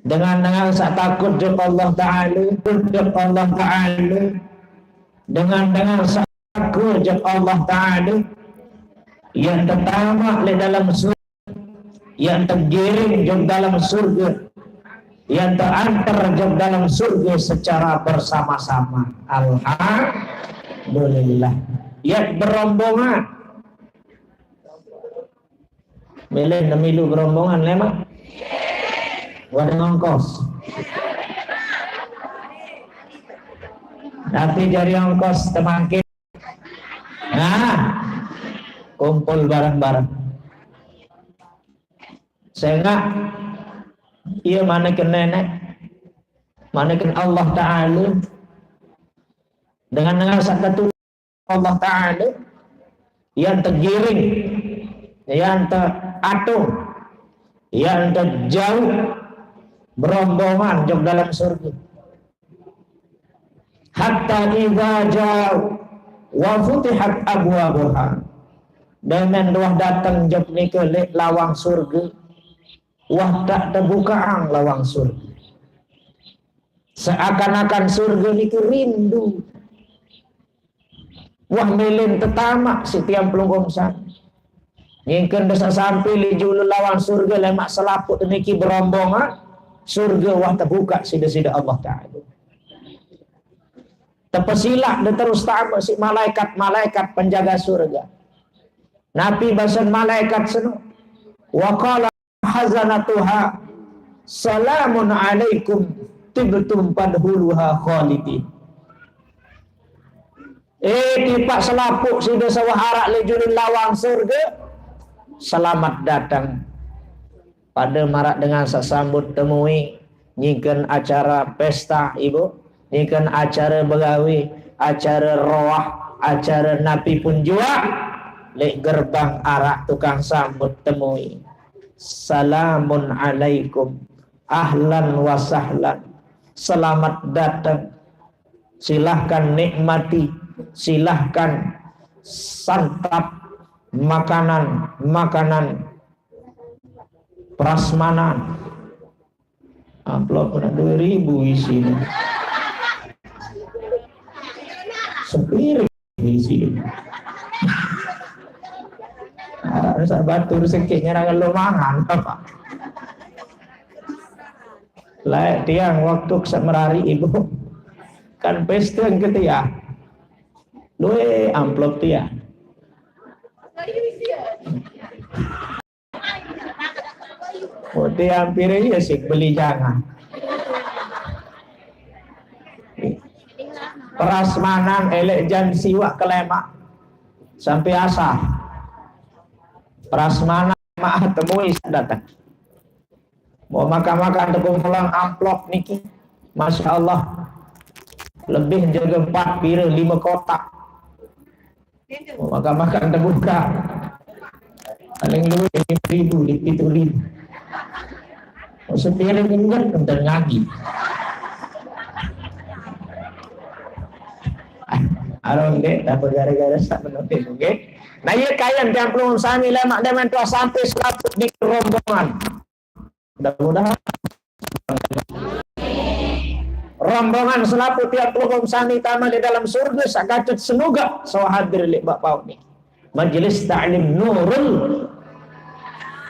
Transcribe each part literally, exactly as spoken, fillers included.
Dengan-dengan saq takut jok Allah Taala, jok Allah Taala. Dengan-dengan saq takut jok Allah Taala, yang tetamak leq dalam surga, yang tegiring jok dalam surga, yang teanter jok dalam surga secara bersama-sama. Alhamdulillah. Yang berombongan. Mele nemilu berombongan lemaq. Wadah ongkos. Tapi jari ongkos temangkin. Nah, kumpul bareng-bareng. Sengaq, iya, maneken Neneq, maneken Allah Taala, dengan-dengan saq tetu Allah Taala, yang tegiring, yang teatur, yang tejauq berombongan jok dalam surga. Hatta idza ja'u wa futihat abwabuha. Demen wah dateng jok nike leq lawang surga, wah tak tebukaang lawang surga. Seakan-akan surga nike rindu. Wah melen tetamaq siq tiang pelungguh sami. Nyingken desaq sampe leq julu lawang surga lemaq selapuq niki berombongan, surga wah tebukaq siq Deside Allah Taala. Tepesilaq de terus tame siq malaekat-malaekat penjaga surga. Napi basen malaekat seno? Wa qala hazanatuha, "Salamun alaikum, tibtum fadkhuluha khalidin." Eh, tipaq selapuq side saq wah araq leq julun lawang surga, selamet dateng. Pade maraq dengan saq sambut temui, nyingken acara pesta, Ibu, nyingken acara begawe, acara roah, acara napi pun juaq, leq gerbang araq tukang sambut temui. Salamun alaikum. Ahlan wa sahlan. Selamat datang. Silahkan nikmati. Silahkan santap makanan-makanan prasmanan. Amplop kena dua ribu isinya. Sepiring isinya. Araq saq batur sekik ngerang lo mangan apa? Laeq tiang waktu semerari ibu. Kan pesta ke tiang. Due amplop tiang. Udah hampir iya sih beli jangan. Prasmanan eleq jam siwaq kelemaq sampai asar. Prasmanan maq temui dateng. Mau makan-makan tepung pulang amplop niki. Masya Allah. Lebih jaga empat pira lima kotak. Makan-makan terbuka. Paling luwih lima ribu di pitu ribu. Sepiring inget nonton ngaji. Arung dek, apa gara-gara sak menonton, oke? Nah, iya kayan tiang pelungguh sami lemaq demen tuah sampai seratus di rombongan. Mudah-mudahan rombongan selapuq tiang pelungguh sami tame di dalam surga saq kacet senugaq saq hadir leq bak pauq niki. Majelis Taklim Nurul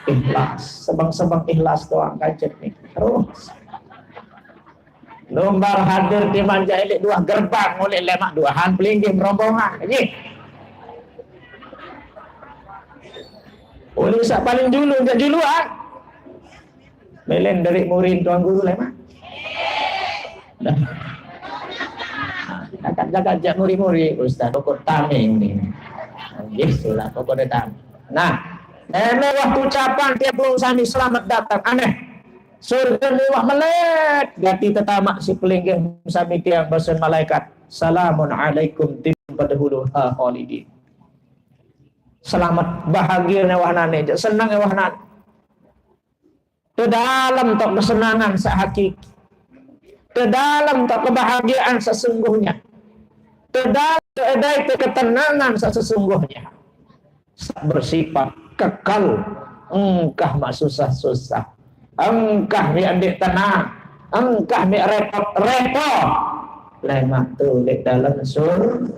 Ikhlas. Sebeng-sebeng ikhlas doang kacet niki. Terus. Lumbar hadir timaq jaq leq dua gerbang, uleq lemaq duahan pelinggih rombongan. Nggih. Uleq saq paling julu, jaq juluan. Melen dari murid Tuan Guru lemaq. Dah. Jakat-jakat jaq muri-muri, Ustaz, pokok tameng ni. Nggih, sulah, pokok dia tameng. Nah, meme wah ucapan tiang pelungguh sami selamat datang. Aneh. Surga ni wah melet. Gati tetamaq siq pelinggih sami tiang basen malaikat. Salamun alaikum, tibtum fadkhuluha khalidin. Selamat, bahagie ne wah nane, seneng wah nane. Tedalem toq kesenangan saq hakiki. Tedalem toq kebahagiaan sesungguhnya. Tedalem toq edai toq ketenangan saq sesungguhnya. Saq bersifat kekal, engkah maq susah-susah. Engkah mik ndeq tenang, engkah mik repot-repot. Lemaq tu leq dalem sur-,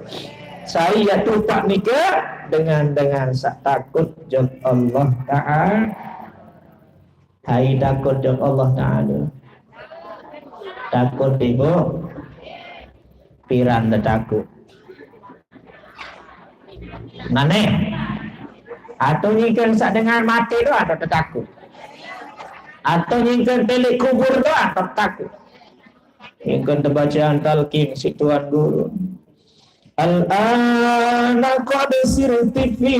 sai yaq tupak nike dengan, dengan saq takut jok Allah Ta'ala. Hai takut jok Allah Ta'ala. Takut, Ibu? Piran tetakut? Nane. Atau nyingken saq dengan mate doang atau tetakut? Atau nyingken tilik kubur doang atau tetakut? Nyingken tebacaan talqin siq Tuan Guru. Al-ana qad sirti fi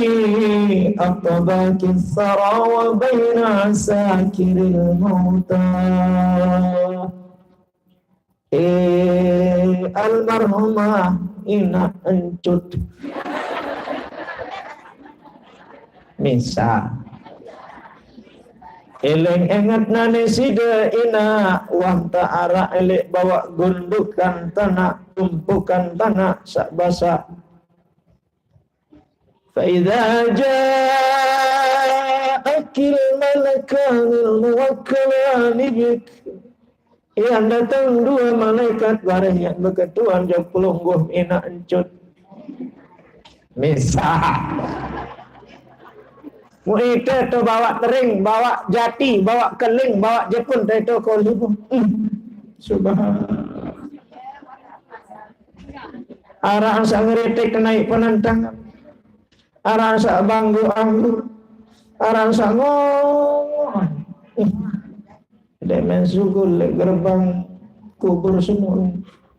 atbaqis sara wa baina sakiril mauta. Eh, almarhumah Inaq Encut. Misal. Eling enget nane side inaq, wah te araq leq bawaq gundukan tanaq, tumpukan tanaq saq basaq. Fa idza ja'akil malakanil muwakkalani bik. Yaq dateng due malaikat bareh yaq beketuan jok pelungguh Inaq Encut. Misal. Mu ite to bawaq tering, bawaq jati, bawaq keling, bawaq jepun, te to kol ibu. Hmm. Subhan. Araq saq ngeritik naik penentangan. Araq saq banggu-anggu. Araq saq ngomong. Demen sugul leq gerbang kubur semua.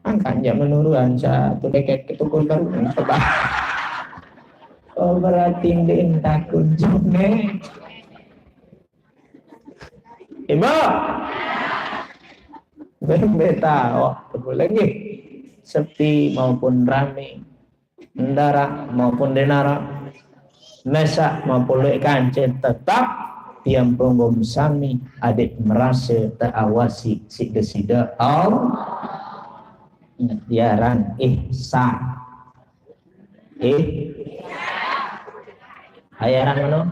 Angkat jaq menuruan satu deket ke tukul baru. Coba. Oh, berarti ndeqn takut jene. Ibu. Beng beta, oh, tunggu lagi. Sepi maupun rame. Ndaraq maupun ndeq naraq, mesaq maupun lueq kance, tetap tiang pelungguh sami adeq merase teawasi siq Deside Allah. Inget, ye aran ihsan. Ih. Aye aran meno?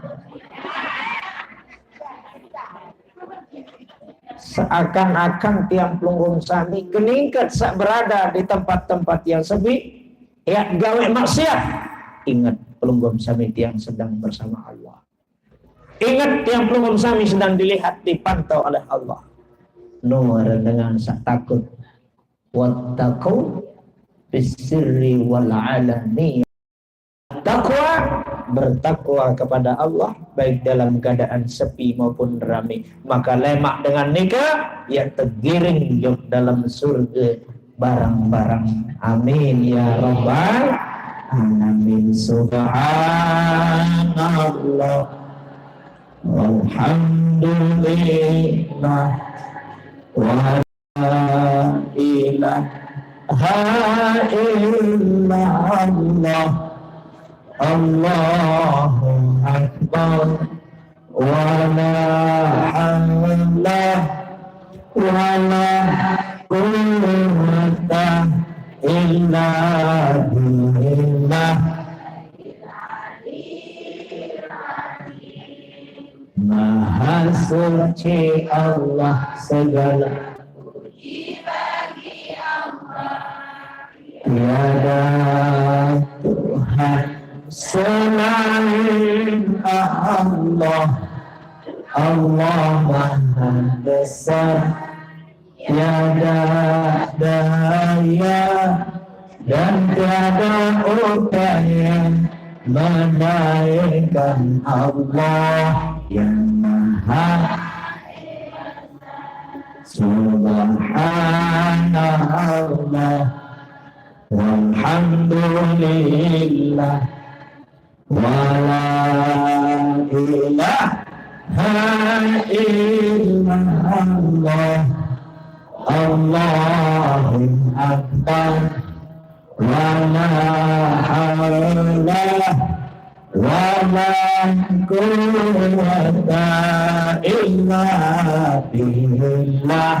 Seakan-akan tiang pelungguh sami keningket saq berada di tempat-tempat yang sepi, yaq gaweq maksiat. Inget, pelungguh sami tiang sedang bersama Allah. Inget, tiang pelungguh sami sedang dilihat, dipantau oleh Allah. Nur dengan saq takut. Wattaqu fis sirri wal alani. Takwa, bertakwa kepada Allah, baik dalam keadaan sepi maupun rame. Maka lemaq dengan nike, yaq tegiring jok dalem surge bareng-bareng. Amin ya rabbal alamin. Subhanallah. Walhamdulillah. Wa la ilaha illallah. Allahu akbar. Wa la haula wa la quwwata illa billah. Maha suci Allah, segala puji bagi Allah. Tiada Tuhan selain Allah. Allah Maha Besar, tiada daya dan tiada upaya melainkan Allah yang Maha. Subhanallah, walhamdulillah, wa la ilaha illallah, Allahu akbar, wa la haula wa la quwwata illa billah.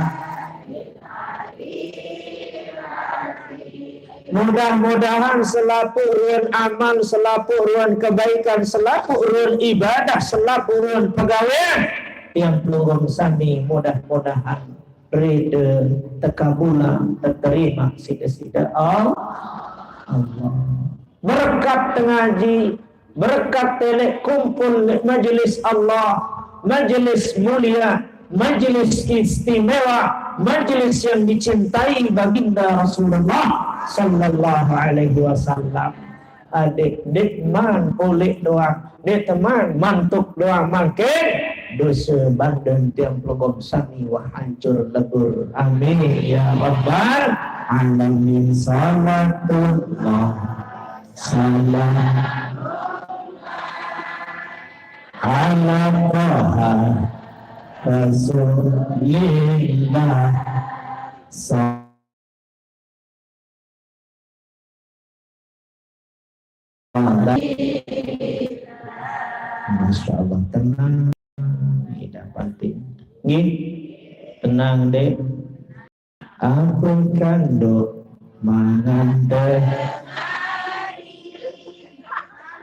Mudah-mudahan selapuq ruen amal, selapuq ruen kebaikan, selapuq ruen ibadah, selapuq ruen pegawean tiang pelungguh sami, mudah-mudahan rida, tekabulang, teterima sida-sida. Allah. Berkat tengaji, berkat telek kumpul lek majlis Allah, majlis mulia, majlis istimewa, majlis yang dicintai baginda Rasulullah sallallahu alaihi wasallam. Adik, dek man ulik doang, dek teman mantuk doang, makin dosa badan tiang pelungguh sami wah hancur lebur. Amin ya rabbal alamin. Salatullah salam ala Taha Rasulillah. Masya Allah, tenang. Tidak penting. Nggih. Tenang, Dek. Apa kanduk mangan teh?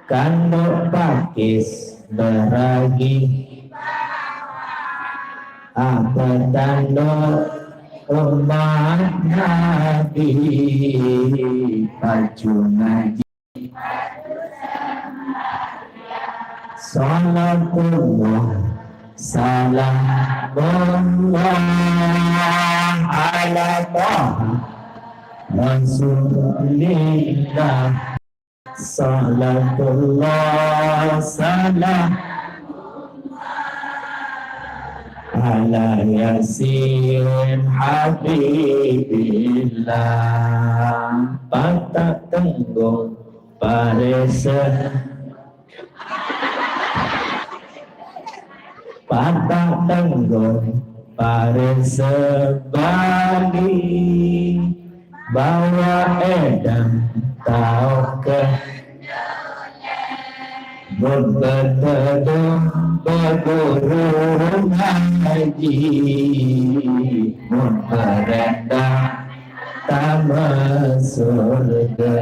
Kanduk pakis beragi. Apa tanduk umat Nabi? Baju ngaji. Salatullah salamullah ala Taha Rasulillah. Salatullah salam ala Yasin Habibillah. Patak Tenggung parese, Patak Tenggung parese Bali. Bawa edang tauke mun betedung beguru ngaji, mun berendang tama surga.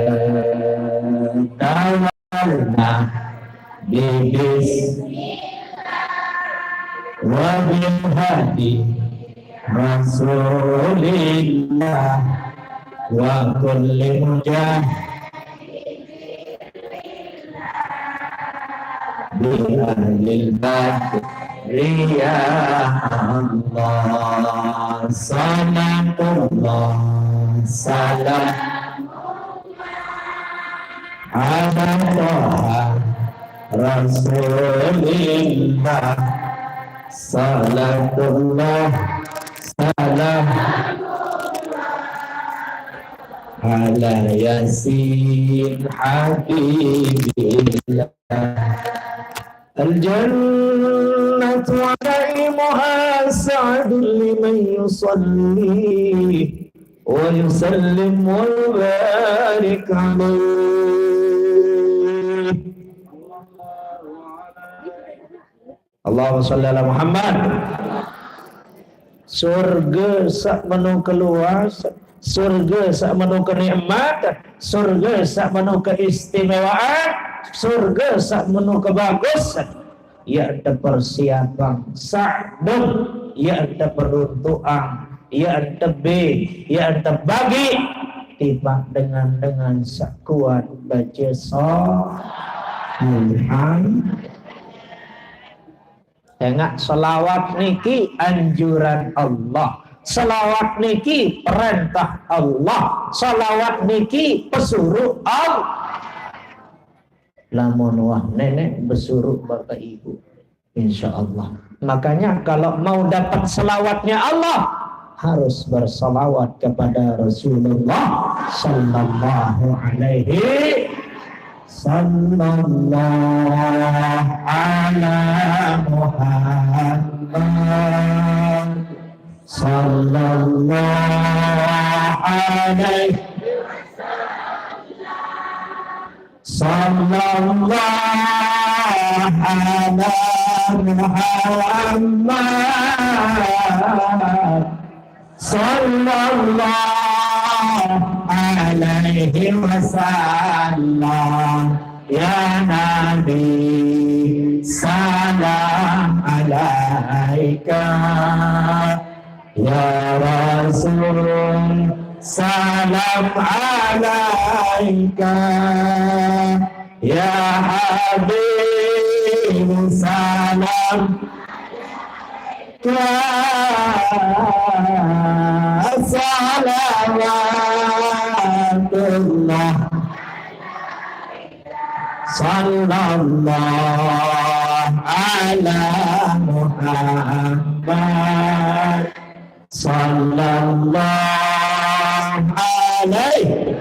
Tawarna bibis wa bil hadi Rasulillah wa kulli mujahid bi ahlil badri ya Allah. Salatullah salam ala Taha Rasulillah. Salatullah salam ala Yasin Habibillah. Al-jannatu wa na'imuha sa'adun liman yusalli wa yusallim wa yubarik alaih. Allahumma salli ala Muhammad. Surga saq meno keluas, surga saq meno kenikmat, surga saq meno keistimewaan, surga saq meno kebagus. Ie ente persiapang, saq dem, ie ente peruntuang, ie ente be, ie ente bagi timaq dengan-dengan saq kuat bace so-, Alham-, Ingat, selawat niki anjuran Allah. Selawat niki perintah Allah. Selawat niki pesuruh Allah. Lamun wah nenek besuruh bapak ibu, insya Allah. Makanya kalau mau dapat selawatnya Allah, harus berselawat kepada Rasulullah sallallahu alaihi, sallallahu ala Muhammad, sallallahu alaihi, sallallahu ala Muhammad, sallallahu alaihi wasallam. Ya Nabi, Salam alaika ya Rasul, salam alaika ya Habib, salam salawatullah. Sallallahu ala Muhammad. Sallallahu alaihi.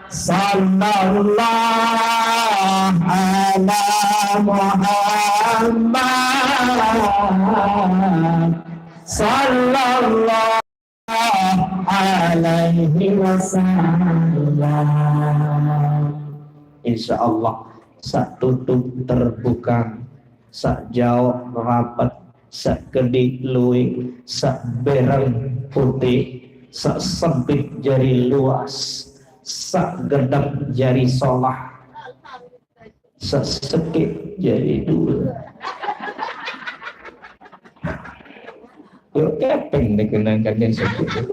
Sallallahu ala Muhammad. Sallallahu alaihi wasallam. Insya Allah, sak tutup terbuka, sak jauh rapat, sak kedi lui, sak bereng putih, sak sempit jari luas, sak gedap jari solah, sak sekit jari dua. Yo kepeng dikenangkan yang sekit.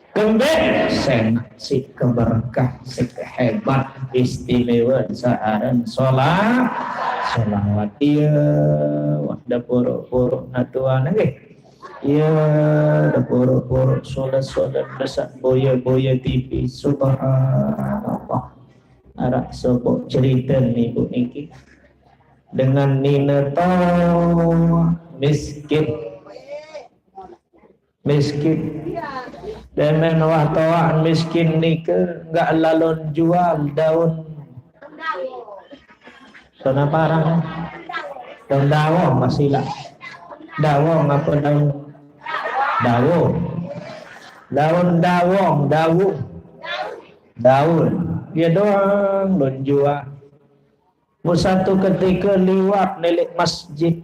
Kembali sen si keberkah, si hebat, istimewa, searan sholat, sholawat. Iya, wah, dah buruk-buruk natuan lagi. Iya, dah buruk-buruk sholat-sholat, desak boya-boya T V. Subhanallah. Arak sobok cerita ni, Bu, niki. Dengan nina to miskin. Miskin. Demen wah toa miskin nike nggak lalon jual daun. Daun apa arang? Daun dawong masih lah. Dawong apa daun? Dawong. Daun dawong, daun. Daun. Dia doang lon jual. Mu satu ketika liwat nelik masjid.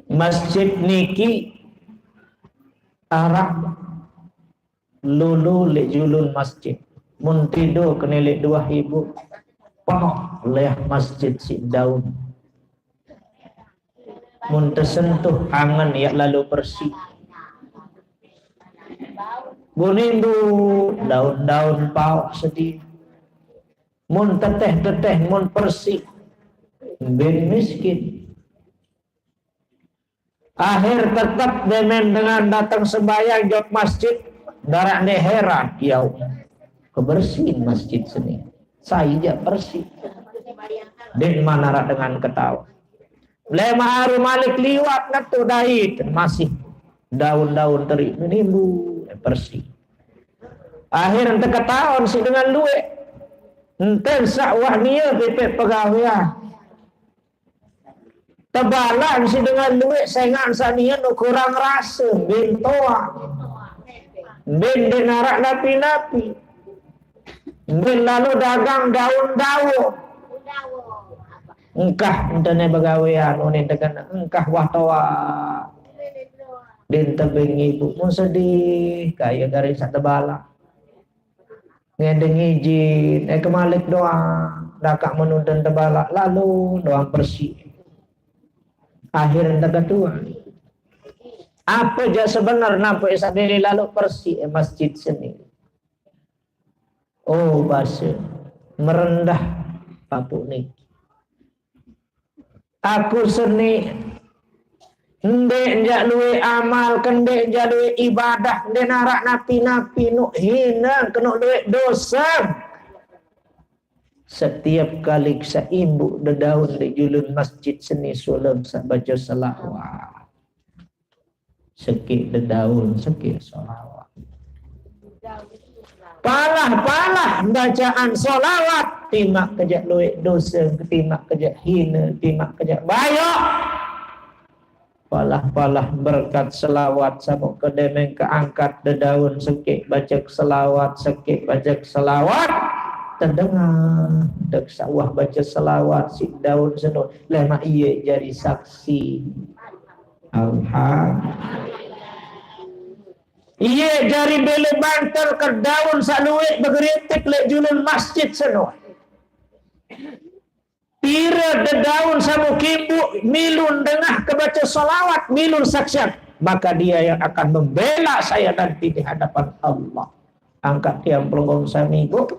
Masjid niki arak lulu lek julun masjid. Mun tidur kene lek dua ibu, penuh leh masjid si daun. Mun tersentuh angen yak lalu bersih. Bunindu daun-daun pauk sedih. Mun teteh-teteh, mun bersih. Bin miskin. Akhir tetap demen dengan datang sembahyang jok masjid, darak ne heran, ya kebersihin masjid sini. Saya jak bersih. Din manarak dengan ketawa. Lema aru malik liwat natu dait masih daun-daun teri menimbu bersih. Akhir ente ketaon si dengan luek. Enten sak wah nia pipek pegawean. Tebalan si dengan luek sengan sanian kurang rasa, bin toa. Bin denarak napi-napi. Bin lalu dagang daun dawo. Engkah entene begawean unin tekan engkah wah toa. Din tebing ibu mun sedih kaya garis sak tebala. Ngendeng izin, eh kemalik doang, dakak menonton tebalak, lalu doang bersih. Akhir ente ketua. Apa jak sebenar nampak isak diri lalu bersih eh, masjid seni. Oh, bahasa merendah papuk ni. Aku seni. Ndek njak luwe amal, kendek njak luwe ibadah, ndek narak napi-napi nuk hina, kenuk luwe dosa. Setiap kali seimbuk dedaun di julun masjid seni sulam sak baca selawat. Sekik dedaun, sekik selawat. Palah-palah bacaan solawat, timak kejak luwek dosa, timak kejak hina, timak kejak bayok. Palah-palah berkat selawat, sama kedemeng keangkat dedaun, sekik baca selawat, sekik baca selawat. Terdengar dek sawah baca selawat si daun senut. Lemak iye jadi saksi. Alhamdulillah. Iye jari bele banter ke daun saq lueq begeritik leq julun masjid seno. Pire dedaun saq mukimbuq milu dengah kebace selawat, milu saksian, maka dia yang akan membela saya nanti di hadapan Allah. Angkat tiang pelungguh sami, Bu.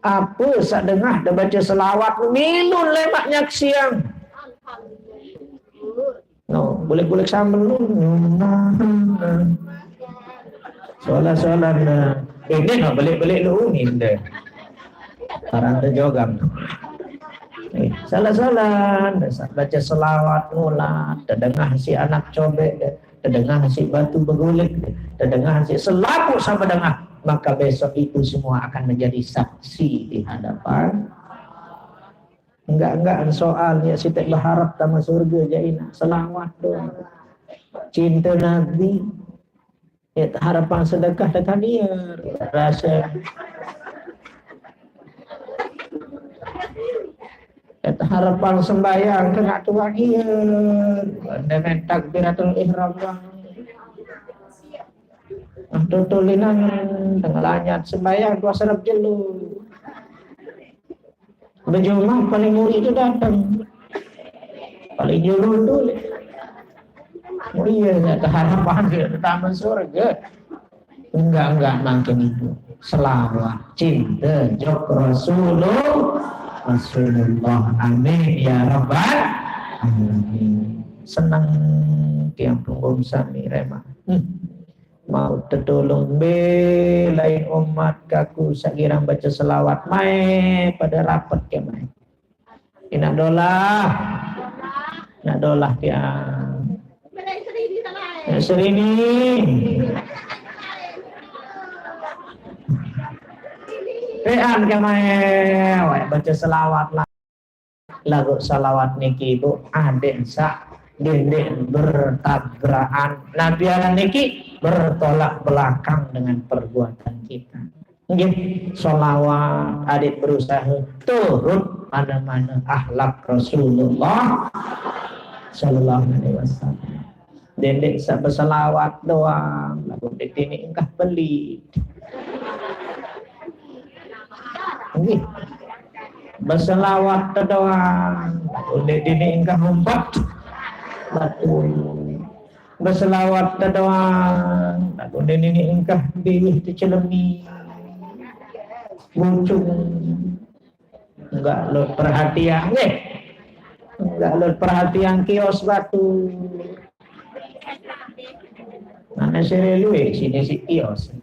Ape saq dengah de bace selawat, milu lemaq nyaksiang. No, buleq-buleq sambel lu. Solah-solah, nah. Eh, ini no, beleq-beleq lu ni, deh. Tarante jogam. Eh, salah-salah, deh, saq bace selawat ngulat, tedengah siq anak cobeq, deh, tedengah siq batu beguleq, deh, tedengah siq selapuq saq bedengah, maka besok itu semua akan menjadi saksi di hadapan. Enggak, enggak, soal ya, siteq beharap tame surge jaq inaq, selawat doang. Cinte Nabi. Ya, harapan sedekah tekan ie rase. Ya, harapan sembahyang kena tuan ie. Ndeq men takbiratul ihram doang. Nah, tutulinan tengah lanyat sembahyang dua serep jelo. Bejumah paling muri itu dateng. Paling julu tu. Oh iya, nggak tahan panggil taman surga. Enggak, enggak mangkin itu. Selawat, cinta, jok Rasulullah. Rasulullah. Amin ya rabbal alamin. Seneng tiang pelungguh sami remaq. Hmm. Mau tetulung mbe lain umat kaku saq girang bace selawat mae pade rapet ke mae. Inaq dolah. Inaq dolah tiang. Inaq serini. Pean ke mae, wae bace selawat lah. Laguq selawat niki, Bu, adeq saq dendeq bertabrakan. Nah, biaran niki bertolak belakang dengan perbuatan kita. Nggih, selawat adeq berusahe turut mane-mane akhlak Rasulullah sallallahu alaihi wasallam. Dendeq saq beselawat doang, laguq ndeq tiniq engkah pelit. Nggih. Beselawat doang, laguq ndeq tiniq engkah umpet batu. Beselawat doang, laguq ndeq tiniq engkah biwih tecelemi. Bucung. Enggak lot perhatian, nggih. Enggak lot perhatian kios batu. Mane sere lueq sine siq kios.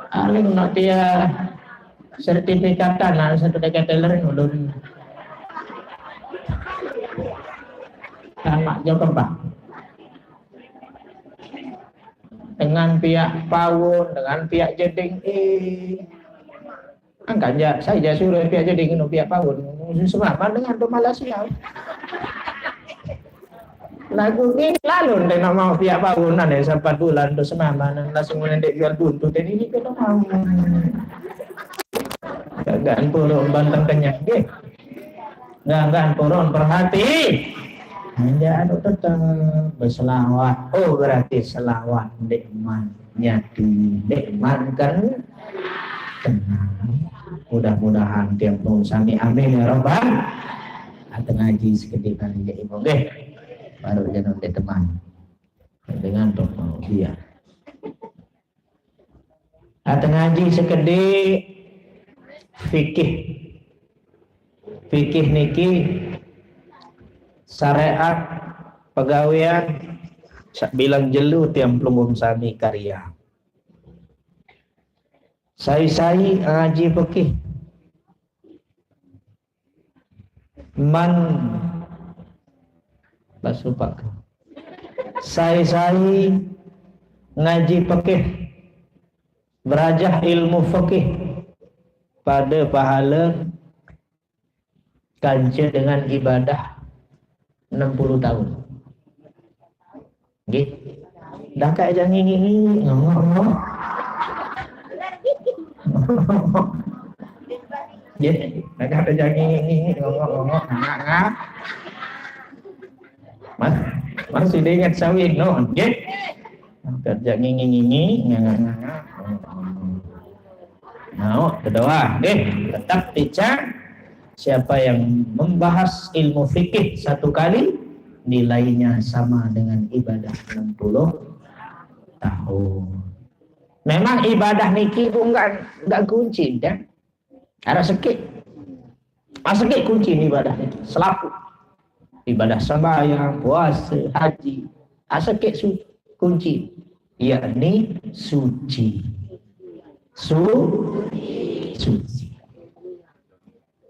Paling no tie sertifikatan lah satu deket teler ulun. Sama jo kembang. Dengan piaq paun, dengan piaq jeding, eh. Angkat ja, sai ja suruh piaq jeding, no piaq paun. Semaman dengan tu malas ya. Laguq ni lalu ndeq nak mau piaq paun, ane sempat bulan tu semaman, langsung ndeq jual buntu, jadi ni kena mau. Gagan purun banteng kenyang, nggih. Gagan purun perhati. Ndeq anu tetep beselawat. Oh, berarti selawat ndeqman nyatu, ndeqman kan tenang. Mudah-mudahan tiang pelungguh sami. Amin ya rabbal. Atau ngaji sekediq kali ndeq ibu, nggih. Baru jeneng ndeq teman. Dengan tok mau dia. Atau ngaji sekediq fikih. Fikih niki syariat pegawean saq bilang jelo tiang pelungguh sami karya. Sai-sai ngaji fikih. Man basupak. Sai-sai ngaji fikih, berajah ilmu fikih, pade pahale kance dengan ibadah enam puluh tahun. Nggih. Dah kayak jangan ngingik-ngingik, ngongok-ngongok. Nggih, dah kayak jangan ngingik-ngingik, ngongok-ngongok, ngangak-ngangak. Mas, masih diingat sawit, no? Nggih. Kerja ngingi-ngingi, nganga-nganga. Nah, kedua, nggih, tetap dicak. Siapa yang membahas ilmu fikih satu kali, nilainya sama dengan ibadah enam puluh tahun. Memang ibadah niki, Bu, enggak, enggak kunci, kan? Ada sekit. Ah, sekit kunci ibadah niki. Selaku ibadah sembahyang, puasa, haji. Ah, sekit su-, kunci, yakni suci. Su-, suci.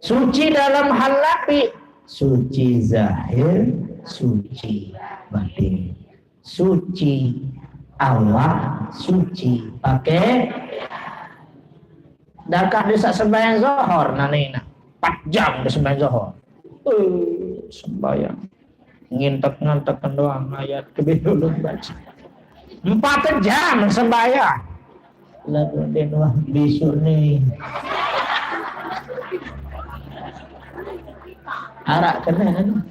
Suci dalam hal napi? Suci zahir, suci batin. Suci Allah, suci pakai. Dakah desa sembahyang zohor, nanina. Empat jam dia sembahyang zohor. Eh, sembahyang. Ngintek-ngantek doang ayat ke dulu baca. Empat jam sembahyang. Lagu den wah bisu ni. Arak kena kan?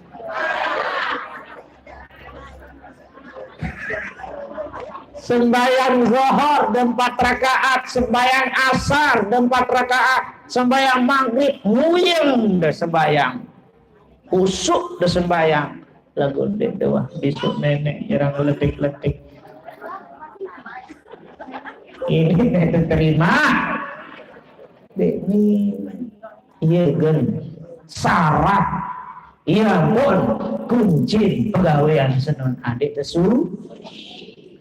Sembahyang zohor dan empat rakaat, sembahyang asar dan empat rakaat, sembahyang maghrib, muyeng dah sembahyang. Kusuk dah sembahyang. Lagu dek doa, besok nenek nyerang letik-letik. Ini nenek terima. Dek ni, iya gen. Sarah. Iya pun kunci pegawaian senun adik tesu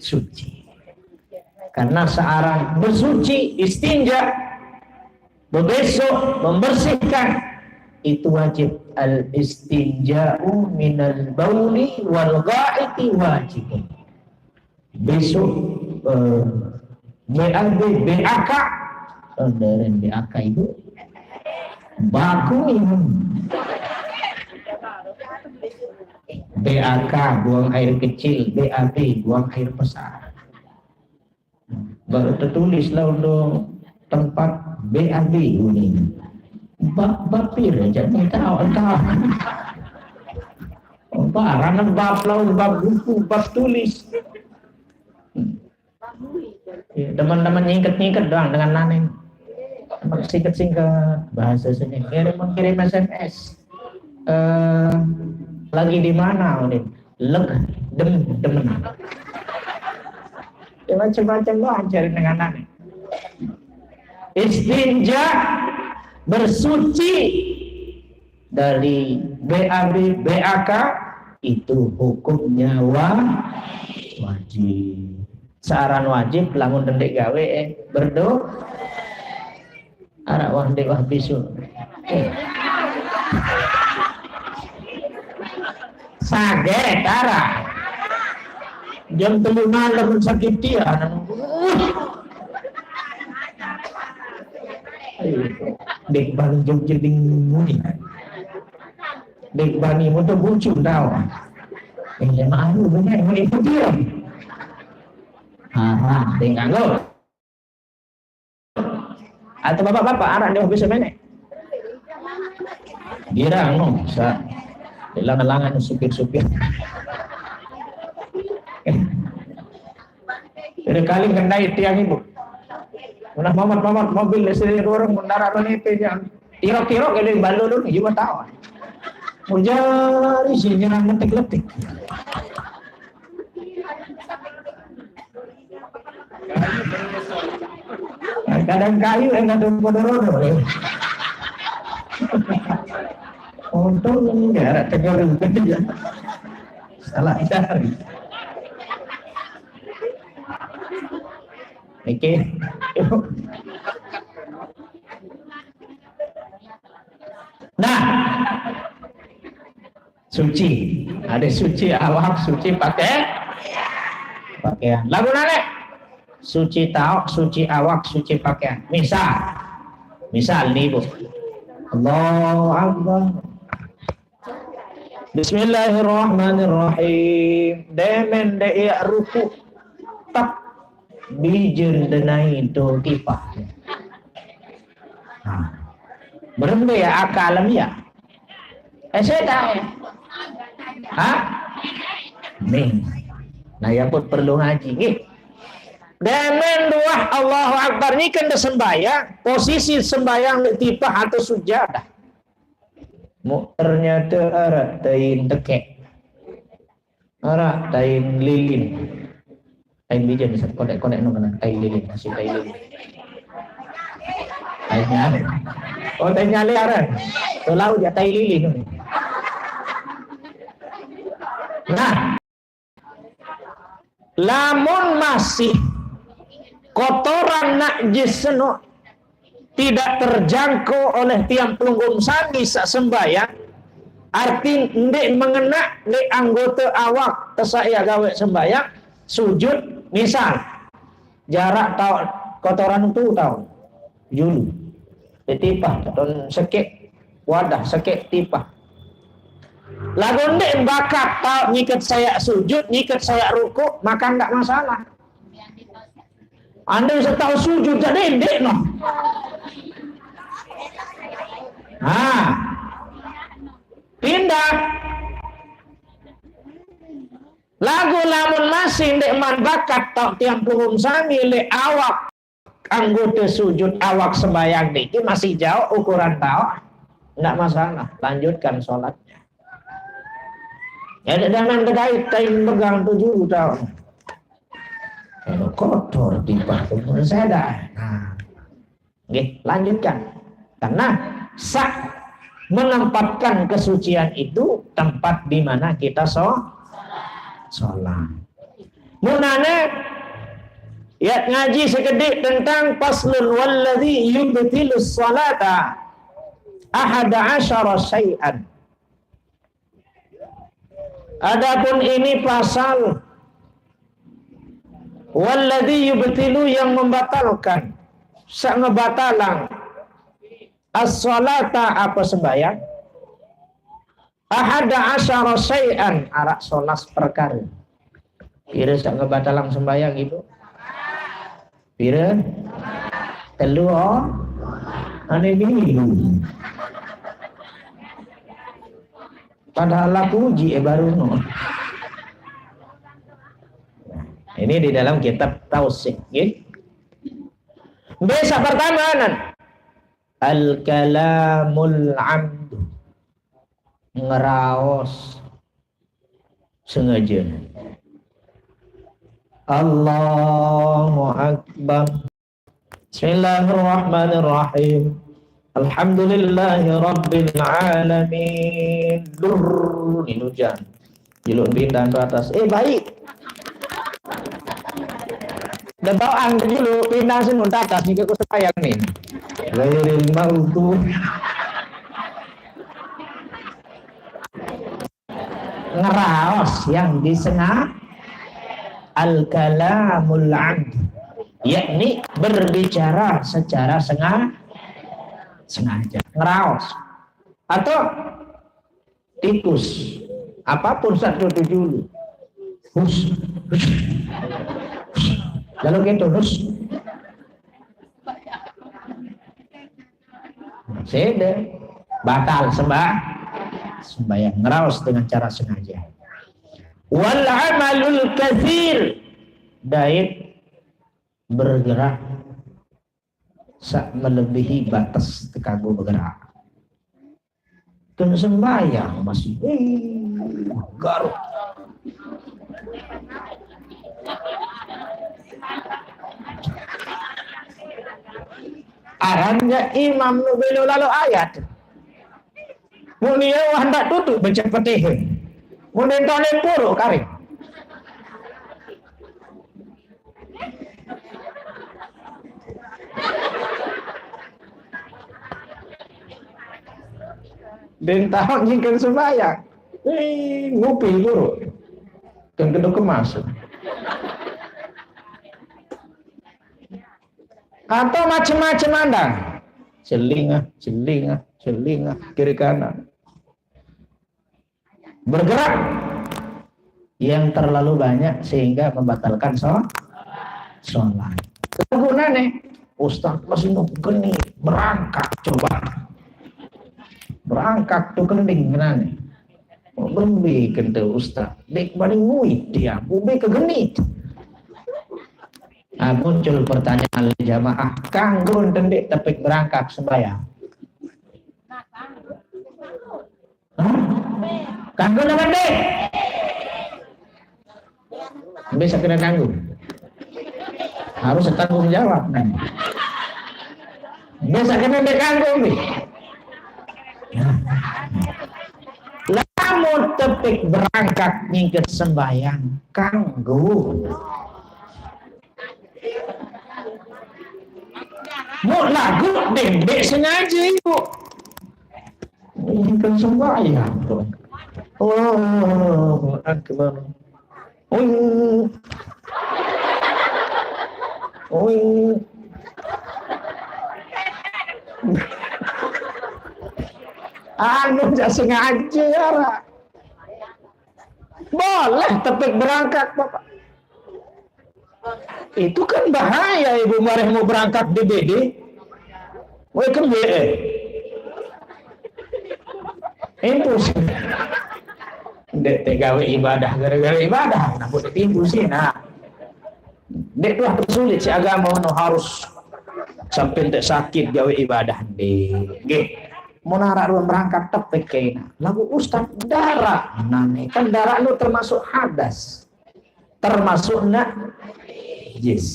suci. Karena seorang bersuci, istinja, bebesok, membersihkan, itu wajib. Al-istinja'u minal bauli wal ghaiti wajib. Besok, eh, B A B, B A K. Oh, dengerin B A K itu. Baku ini. B A K, buang air kecil. B A B, buang air besar. Baru tertulis lah untuk tempat B A B ini. Bab, bab pira aja ni tahu, tahu. Apa, karena bab lawan bab buku, bab tulis. Ya, teman-teman nyingkat-nyingkat doang dengan naning. Singkat-singkat bahasa sini. Kirim, kirim S M S. Eh, lagi di mana, Udin? Leg, dem, demen. Ya, macam-macam doang cari dengan naning. Istinja, bersuci dari B A B, B A K, itu hukumnya wa-, wajib. Searan wajib, lamun dendik gawe, eh, berdo-, arak wah ndik wah bisu. Eh. Saget, arak. Jam telu malam sakit dia. Ayo, dek bang jam jeding muni. Dek bani motor bucu tau. Eh, lemah anu benar, mau ikut dia. Haram, dek nganggur. Atau bapak-bapak, arak dia bisa menek. Girang, no, sa-, langan-langan supir-supir. Ada kali kendai tiang ibu. Udah mamat-mamat mobil dari dorong mendarat ni pe yang tirok-tirok ada yang balu dulu, juga tahu. Ujar isinya letik-letik. Kadang kayu yang ada bodo-bodo. Untung enggak ada tegur gitu ya. Salah cari. Oke. Nah, suci. Ada suci awak, suci pakai pakaian. Lagu nane. Suci taok, suci awak, suci pakaian. Misal, misal ni, Bu. Allahu Akbar. Bismillahirrahmanirrahim. Demen de iya ruku. Tap. Bijen denai to kipah. Nah. Berembe ya akal ya. Eh, saya tahu. Hah? Nih. Nah, ya pun perlu ngaji. Nih. Demen dua Allahu Akbar ni kena sembahyang, posisi sembahyang di tipah atau sujadah. Mu ternyata arak tain tekek. Arak tain lilin. Tain bijan bisa konek-konek no kena tain lilin, masih tain lilin. Tain nyale. Oh, tain nyale arak. Tuh lau dia tain lilin. Nah, lamun masih kotoran najis seno tidak terjangkau oleh tiang pelunggung sami sak sembahyang, arti ndik mengena di anggota awak tesak ya gawe sembahyang, sujud, misal, jarak tau kotoran tu tau, julu, di tipah, atau sekek wadah, sekek tipah. Lagu ndik bakat tau nyikat saya sujud, nyikat saya rukuk, maka ndak masalah. Andai setau sujud jadi ndik no. Nah, pindah. Lagu lamun masih ndik man bakat tau tiang pelunggung sami le awak anggota sujud awak sembahyang niki masih jauh ukuran tau, ndak masalah, lanjutkan sholatnya. Ya, jangan kedai tain pegang tujuh tau. Kalau kotor tiba saya dah. Nah. Nggih, lanjutkan. Karena sak menempatkan kesucian itu tempat di mana kita so sholat. Munane ya ngaji sekedik tentang paslun walladzi yubtilus salata ahada asyara syai'an. Adapun ini pasal walladzi yubtilu yang membatalkan, sak ngebatalang as-salata apa sembahyang, ahada asyara syai'an arak solas perkara. Kira sak ngebatalang sembahyang itu. Pira? Telu, oh. Ane milu. Padahal aku uji eh baru no. Ini di dalam kitab Tausik, nggih. Besa pertama nan. Al-kalamul amdu. Ngeraos sengaja. Allahu Akbar. Bismillahirrahmanirrahim. Alhamdulillahi rabbil alamin. Dur, ini hujan. Juluk pindah ke atas. Eh, baik. Dah bawaan ke juluk pindah sini ke atas ni ke aku sayang ni. Ghairil maghdubi. Ngeraos yang disengaja. Al-kalamul amd, yakni berbicara secara sengaja, sengaja. Ngeraos. Atau tikus. Apapun satu tujuh. Hus. Hus. Hus. Lalu gitu, hus. Sede. Batal sembah. Sembahyang ngeraos dengan cara sengaja. Wal amalul kathir. Dait bergerak sak melebihi batas tekago bergerak. Kena sembahyang masih. Eh, garuk. Arannya imam nu belo lalu ayat. Muni wah ndak tutup baca Fatihah. Muni tone puruk karing. Dan tahu jingkan sembahyang. Eh, ngupi guru. Dan kedok kemas. Atau macam-macam anda. Celingah, celingah, celingah, kiri kanan. Bergerak yang terlalu banyak sehingga membatalkan sholat. Sholat. Gunane, Ustaz masih nunggu nih, berangkat coba. Berangkat tuh kending gunane. Berembe kente ustaz, dek bani muit dia, bube kegenit. Ah, muncul pertanyaan jamaah, kanggo ndeq tepik berangkat sembahyang? Hah? Kanggo napa ndeq? Bisa kena tanggung. Harus tanggung jawab. Bisa kena ndeq kanggo nih. Lamun tepik berangkat nyingket sembahyang, kanggo. Mu lagu dendek sengaja ibu. Ini kan sembahyang tuh. Allahu Akbar. Uing. Uing. Anu, ndak sengaja, ya, Ra. Boleh tepik berangkat, Bapak. Itu kan bahaya, Ibu, mareh mau berangkat di B D. Woi, kan B E. Impus. Ndeq tegawe ibadah gara-gara ibadah, nah, buat impus sih, nah. Ndeq tuah persulit si agama, no, harus sampai ndeq sakit gawe ibadah, ndeq. Nggih. Mau narak ruang berangkat tepik kena. Lagu ustaz darah. Nah, nih kan darah lu termasuk hadas. Termasuk najis.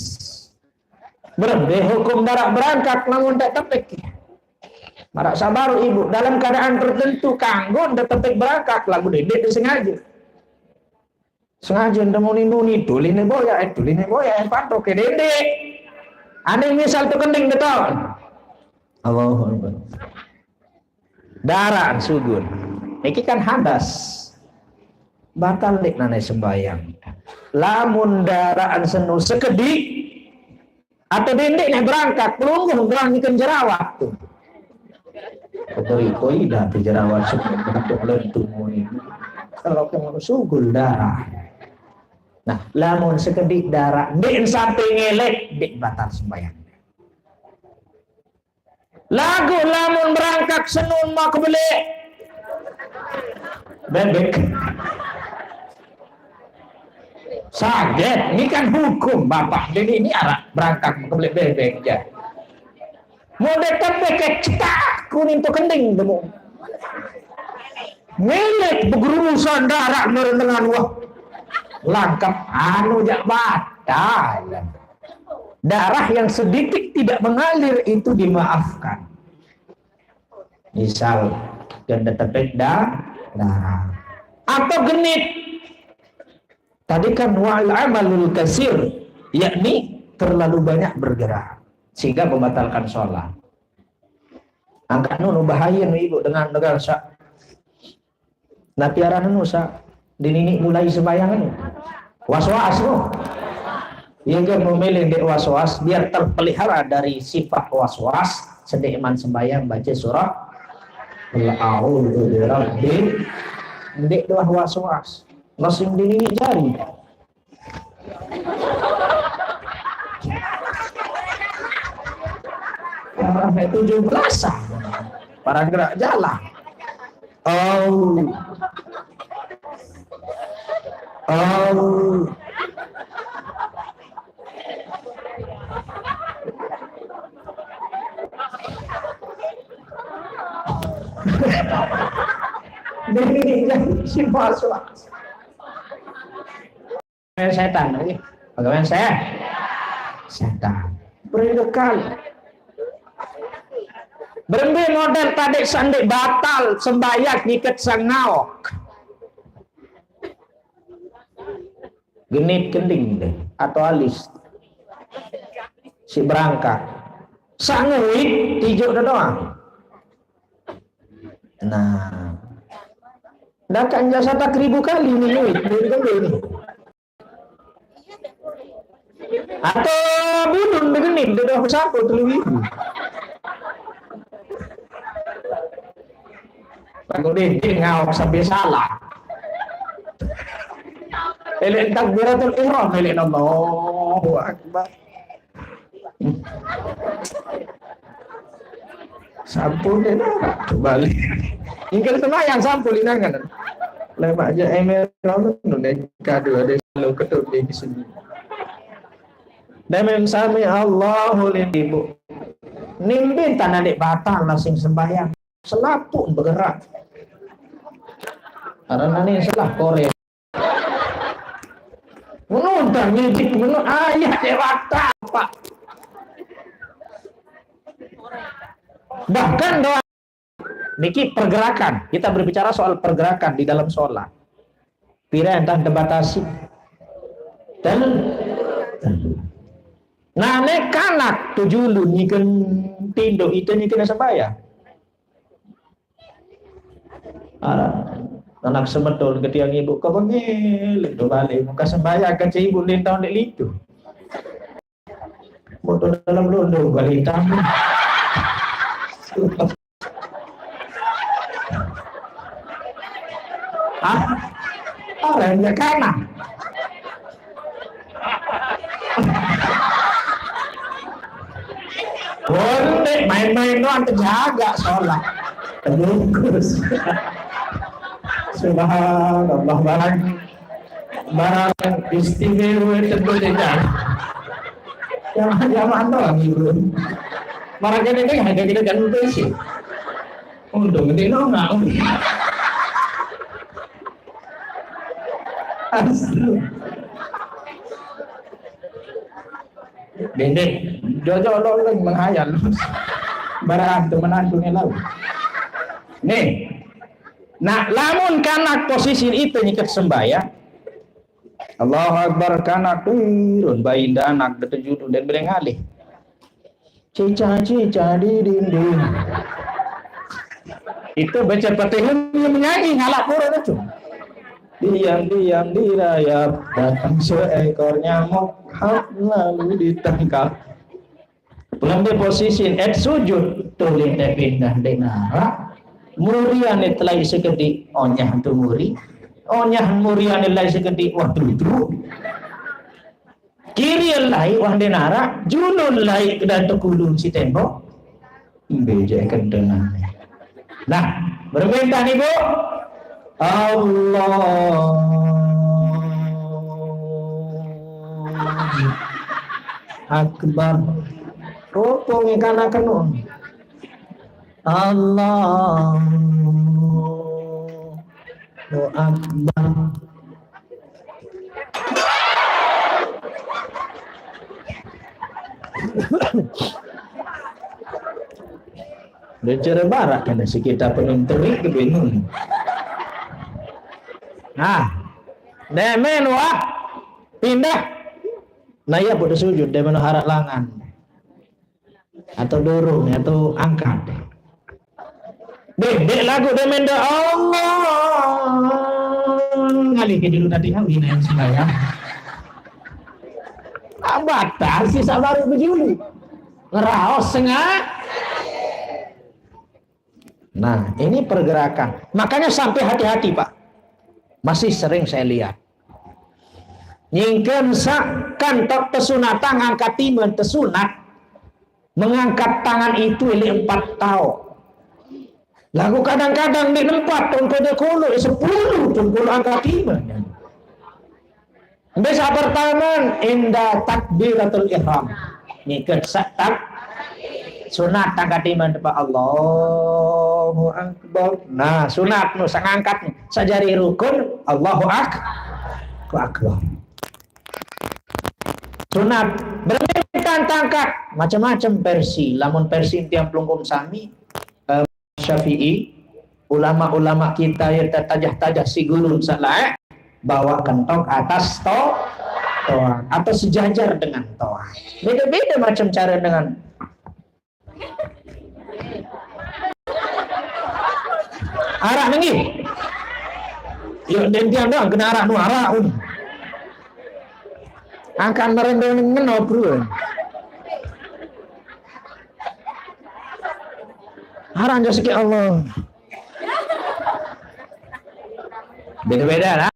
Berembe hukum darak berangkat lamun ndeq tepik? Maraq saq baruq, Ibu, dalam keadaan tertentu kanggo ndeq tepik berangkat, lamun ndeq disengaje. Sengaje ndeq muni-muni, tuline boyaq, eh, tuline boyaq, eh, pantoke dendeq. Ane misal tu kending beton. Allahu Akbar. Daraq sugul. Niki kan hadas. Batal ndeq nane sembahyang. Lamun daraq senu sekediq, atau dendeq neh berangkat, pelungguh berang nyiken jerawat tu. Betul, koi dah tu jerawat semua bentuk lentung ni. Kalau kamu sugul daraq. Nah, lamun sekediq daraq, ndeq sampai ngelek, ndeq batal sembahyang. Laguq lamun berangkat senun mau kebeleq bebek. Saget, ini kan hukum Bapak. Jadi ini araq berangkat mau kebeleq bebek, ya. Mau deket bebek, cetak, kuning tu kending temu. Milik begerurusan daraq merendengan, wah. Langkap anu jaq batal. Darah yang sedikit tidak mengalir itu dimaafkan. Misal, kena tepek da-, darah. Atau genit. Tadi kan wal amalul kasir, yakni terlalu banyak bergerak sehingga membatalkan sholat. Angkat nunu bahaya nu ibu dengan, dengan sa-, Napi aran anu saq dininik mulai sembahyang anu? Was-was, oh. Iya kan, memilih ndeq was-was, biar terpelihara dari sifat was-was, sedeqman sembahyang baca surah Qul a'udzu birabbil, ndeq doh was-was. Langsung dininik jari. Sampai tujuh belasan. Para gerak jalan. Oh. Oh. Jadi, jadi si was-was. Pegawai setan, lagi. Pegawai se-, setan. Beridekan. Berembe model tadi saq ndeq batal sembahyang ngiket sang ngaok? Genit kending deh, atau alis. Si berangkat. Saq nguit, tijuk dah doang. Nah. Dah kan jasa tak ribu kali ni nguit, nguit kending ni. Atau budun begenit, dia dah bersapa telu ibu. Lagu dia, dia ngau sampai salah. Elek takbiratul ihram, elek Allahu Akbar. Sampun deh, nah, balik. Ingkar sembahyang sampun linangan. Lemak je emerald tu deh kadu ada selalu ketuk di sini. Demen sami Allahu liman. Nimbin tanah dek batal lah sing sembahyang. Selaput bergerak. Karena ni salah korek. Menonton nyidik menurut ayat dewata, Pak. Bahkan doa niki pergerakan. Kita berbicara soal pergerakan di dalam sholat. Pira entah terbatasi. Dan nah, nek kanak tujuh lu nyiken tindo itu nyiken sembahyang. Ah, anak semeton ketiang ibu kau bengil itu balik muka sembahyang ke ibu lintau dek litu. Motor dalam londo balik tamu. Ah, orang yang kanan. Boleh main-main doang terjaga sholat. Terbungkus. Subhanallah, barang barang istimewa tentu tidak. Yang yang mana gitu. Barang ini kan ada kita kan sih. Untung ini no nggak. Astaga. Bendek, jojo lo lo menghayal. Barang tu menantu ni lau. Nih, nah, lamun kanak posisi itu nyikat sembahyang. Allahu Akbar, kanak turun, bayi indah anak datang judul dan bereng alih. Cica-cica di dinding. Itu baca Fatihah menyanyi ngalak kurang itu. Diam-diam dirayap, datang seekor nyamuk, hap, lalu ditangkap. Belum di posisi et sujud, tuh linte pindah di nara. Muriane telai sekedi, onyah tu muri. Onyah muriane lai sekedi, wah tutu. Kiri lai wah denara, julun lai kedan tekulun si tembok. Beje kendengan. Nah, berminta nih, Bu. Allah Akbar. Rokok ngekana kenun. Allahu Akbar. Dia cara barat kan sekitar penenteri ke bingung. Nah, demen wah pindah. Nah, ya pada sujud demen harat langan. Atau dorong, atau angkat. Dek, dek lagu dia main doa Allah. Ngalih ke dulu tadi kau ini yang sembahyang. Batal sih sabar bejulu. Ngeraos sengah. Nah, ini pergerakan. Makanya sampai hati-hati, Pak. Masih sering saya lihat. Nyingken sa kan tak tesunatang angkat timen tesunat. Mengangkat tangan itu ini empat tau. Lagu kadang-kadang di empat tungkul kulu sepuluh tungkul angkat timen. Bisa pertama inda takbiratul ihram. Ngikut setak sunat angkat timen depan Allahu Akbar. Nah, sunat nu sangangkat sajari rukun Allahu Ak Akbar. Sunat bermintan tangkat macam-macam versi. Lamun versi tiang pelungkum sami, eh, Syafi'i, ulama-ulama kita yang tertajah-tajah si gurun selae bawa kentok atas to toang atau sejajar dengan toang. Beda-beda macam cara dengan Arak nengi. Yo dentian doang kena arak nu arak un. Angkat merendeng ngeno bro. Arak aja sikit Allah. Beda-beda lah.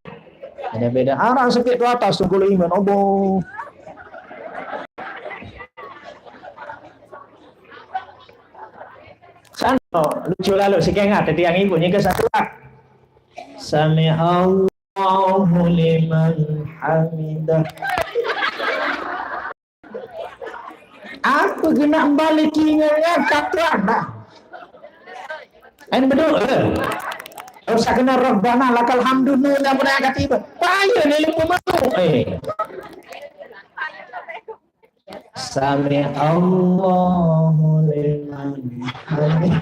Beda-beda. Arak sikit tu atas tu kalau iman obo. Sana lucu lalu si kengat tadi yang ibu nyingke satu lah. Sami Allahu liman hamidah. Aku kena balik ingat kata ada. Ain bedu, eh. Usah kena Rabbana lakal hamdu nu yang pernah kata ibu. Payah ni lupa malu. Eh. Sami Allahu liman hamid.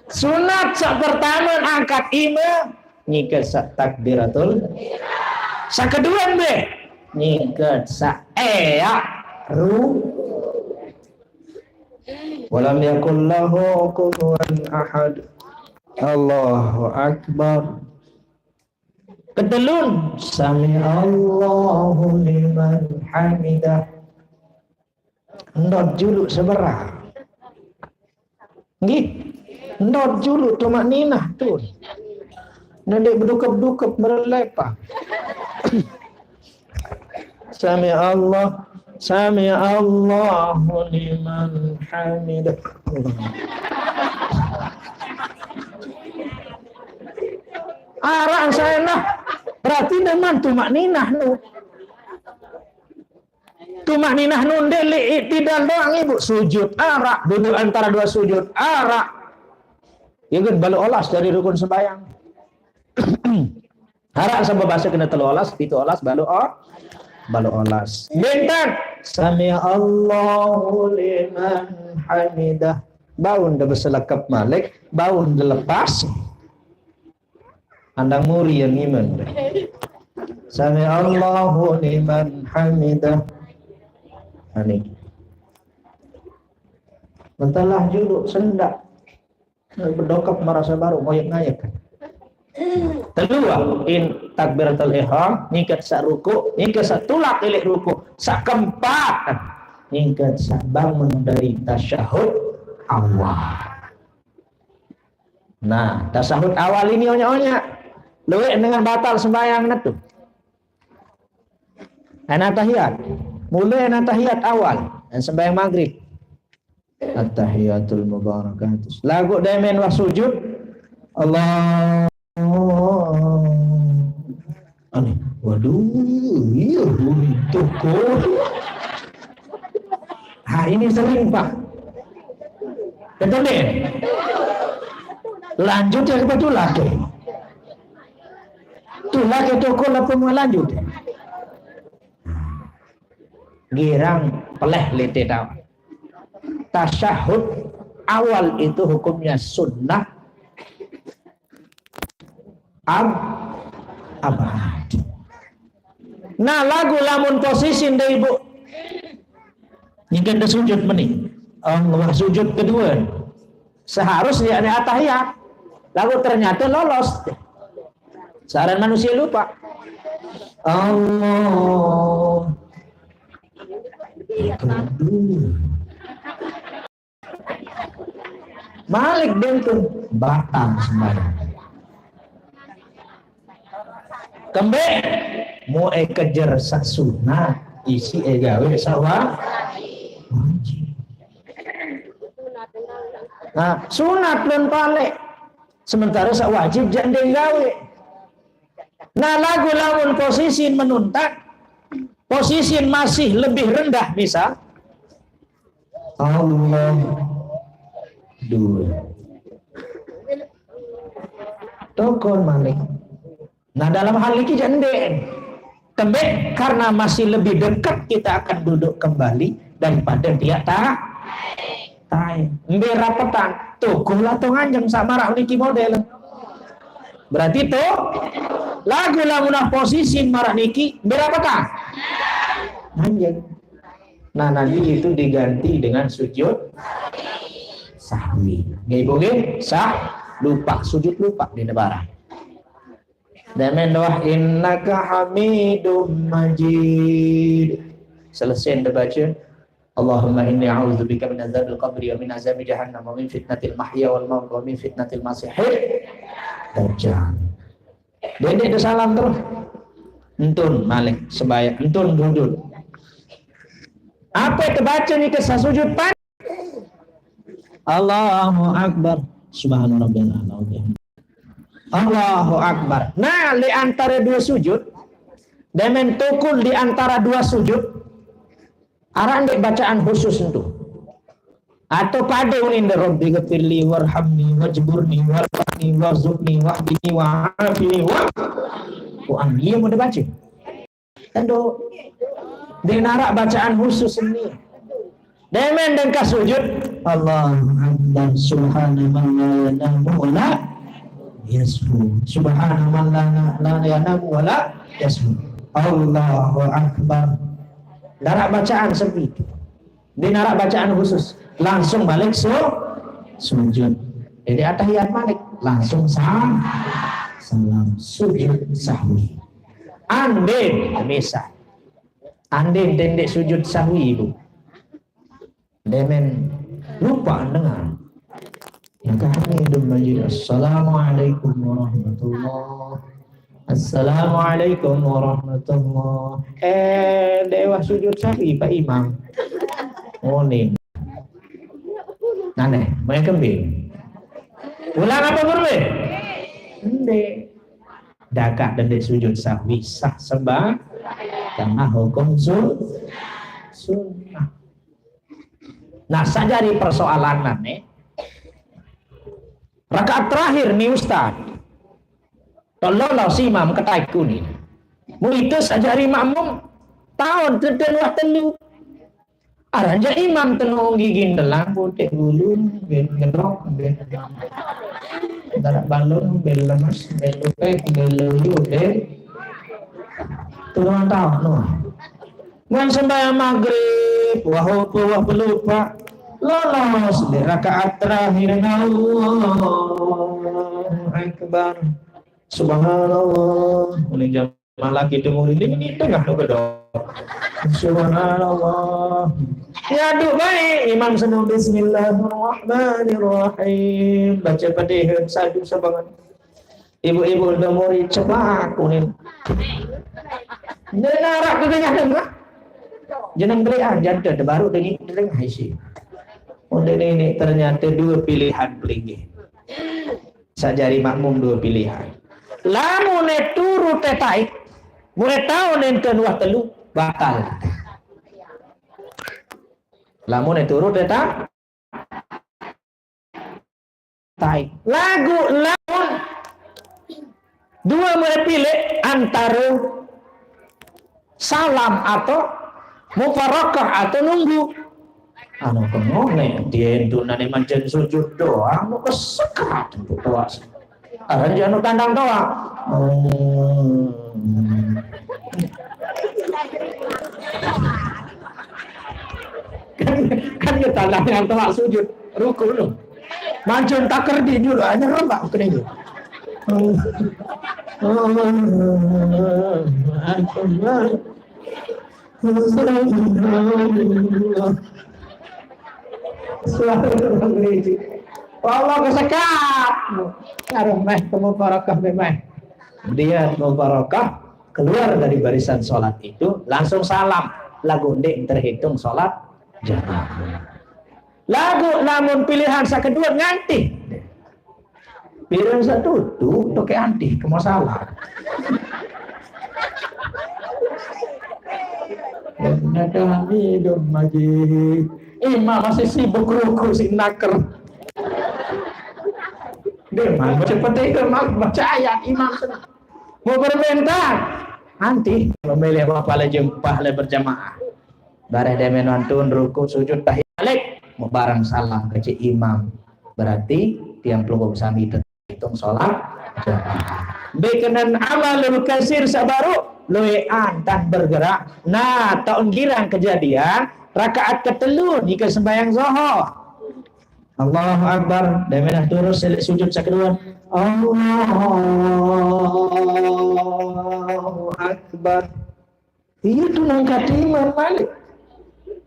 Sunat sa pertama angkat ima, nyikat sa takbiratul. Sa kedua be, nyikat sa eya ru. Walam yakul lahu kufuwan ahad. Allahu Akbar. Ketelun, sami Allahu liman hamidah. Ndot juluk seberang. Nggih. Ndot juluk tumakninah tu. Nenek bedukep-dukep merelepa. Sami Allah, sami Allahu liman hamidah. Arah saya nah. Berarti memang tumakninah nu. Tumakninah nu ndelik iktidal doang ibu. Sujud arah, duduk antara dua sujud arah. Ya kan, balu olas dari rukun sembahyang. Harap sama bahasa kena telu olas, pitu olas, balu o, balu olas. Bentar. Sami Allahu liman hamidah. Baun dah berselekap malik, baun dah lepas. Andang muri yang iman. Sami Allahu liman hamidah. Ani. Mentalah juluk sendak. Bedokap merasa baru ngoyek-ngayek. Kedua, in takbiratul ihram, nyikat sa ruku, nyikat sa tulak ilik ruku. Sa keempat, nyikat sa bangun dari tasyahud awal. Nah, tasyahud awal ini onya-onya. Luwek dengan batal sembahyang netu. Ana tahiyat. Mulai ana tahiyat awal. Dan sembahyang maghrib. At-tahiyatul mubarakatuh. Lagu demen wah sujud. Allah. Ani, waduh, iya, toko. Ha, ini sering, Pak. Betul deh. Lanjut ya, kebetulan deh. Tulah ke toko lalu mau lanjut. Girang peleh lete tau. Tasyahud awal itu hukumnya sunnah ab abad. Nah, lagu lamun posisi nda ibu. Ini kan sujud meni. Allah sujud kedua. Seharusnya ada atahiyat. Lalu ternyata lolos. Saran manusia lupa. Allah. Malik bentun batal sembahyang. Kembe mu e kejer sa sunat, isi e gawe sa wa-, wajib. Nah, sunat lon pale. Sementara sa wajib jande gawe. Nah, lagu lamun posisi menuntak, posisi masih lebih rendah misal. Allah. Dua. Tokon malik. Nah, dalam hal ini jande. Tembe karena masih lebih dekat kita akan duduk kembali daripada dia tak tai. Mbe rapetan. Tukuh lah to nganjeng sama rak niki model. Berarti to lagu lamun posisi marak niki mbe rapetan. Nganjeng. Nah, nanti itu diganti dengan sujud sahwi. Nggih, Ibu, nggih? Sah, lupa, sujud lupa di lebaran. Demen doa innaka hamidum majid. Selesai dah baca. Allahumma inni a'udzubika min azabil qabri wa min azabi jahannam wa min fitnatil mahya wal maut wa min fitnatil masihid dajjal. Dendek dah salam terus. Entun malik sembahyang, entun duduk. Apa yang terbaca ni ke sujud pan? Allahu Akbar. Subhana rabbiyal a'la wa bihamdi. Allahu Akbar. Nah, di antara dua sujud, demen tukul di antara dua sujud, arah ndeq bacaan khusus entu. Atau pade unin de, "Rabbi ghfirli warhamni wajburni warfa'ni warzuqni wahdini wa'afini wa-," Quran. Iya mau dibaca. Tendo. Ndeq naraq bacaan khusus ini. Demen dengkah sujud. Allahu Akbar. Subhana man la yanamu wa la yashu. Subhana man la, la yanamu wa la yashu. Allahu Akbar. Naraq bacaan sepi. Ndeq naraq bacaan khusus. Langsung balik su-, sujud. Jadi atahiyat balik. Langsung sam-, salam. Sujud sahwi. Andin, misal. Andin ndeq sujud sahwi, Bu. Demen lupa dengan. Maka ini majid. Assalamualaikum warahmatullah. Assalamualaikum warahmatullah. Eh, dewa sujud sahwi, Pak Imam. Oh, ni. Aneh, main kembing. Ulang apa, Guru? Ndeq. Dakaq ndeq sujud sahwi sah sembah. Karena hukum sun-, sunnah. Nah, sajari persoalan nih. Rakaat terakhir nih, Ustaz. Kalau lolos imam ketaik kuning. Mu itu sajari makmum. Taun teten wah telu. Aran jaq imam tenung gigi nelang puteq bulu, ben ngerok, ben daraq balung, ben lemes, ben lupek, ben luyu, ben turun taun, noh. Mun sembahyang maghrib, wah opo, wah pelupaq. Lolos di rakaat terakhir, Allahu Akbar. Subhanallah. Uling jam Malah kita mau ini, ini tengah tu gedor. Subhanallah. Ya, duk baik. Imam senang, "Bismillahirrahmanirrahim." Baca Fatihah satu sabangan. Ibu-ibu udah murid cepat kuning. Dia narak ke tengah-tengah. Jeneng berian, janda, baru dengi, dengi, isi. Udah ini, ini ternyata dua pilihan pelinggih. Sajari makmum dua pilihan. Lamun e turu te taik, mule taun enten wah telu, batal. Lamun e turu te ta-, taik. Laguq lamun due mule pileq antare salam atau mufarakah atau nunggu. Anu kengone, die entunane mancen sujud doang, mau kesekat untuk puas. Aran jano tandang doang. Hmm. Kan, kan ye tandang yang doang sujud, ruku lu. Mancen taker di julu, hanya rembak kene. Suara orang gereja. Allah kesekat. Karo meh ke mufarakah memeh. Dia mufarakah keluar dari barisan sholat itu, langsung salam. Laguq ndeq terhitung sholat jamaah. Laguq lamun pilihan saq kedue, ngantih. Piring saq tutu toke antih ke masalah. Ternyata hidup lagi. Imam masih sibuk ruku siq naker. Dia mah baca Fatihah, mah baca ayat, imam seneng. Mau berbentar. Antih, memilih apa le jempah le berjamaah. Bareh demen wantun ruku, sujud, tahiyat balik, mebareng salam kance imam. Berarti tiang pelungguh sami terhitung sholat jamaah. Mbe kenan amalul kasir saq baruq, lueqan tan bergerak. Nah, taun girang kejadian, rakaat ketelu nike sembahyang Zuhur. Allahu Akbar, demen terus seleq sujud saq kedue. Allahu Akbar. Iya tu nangkat imam malik.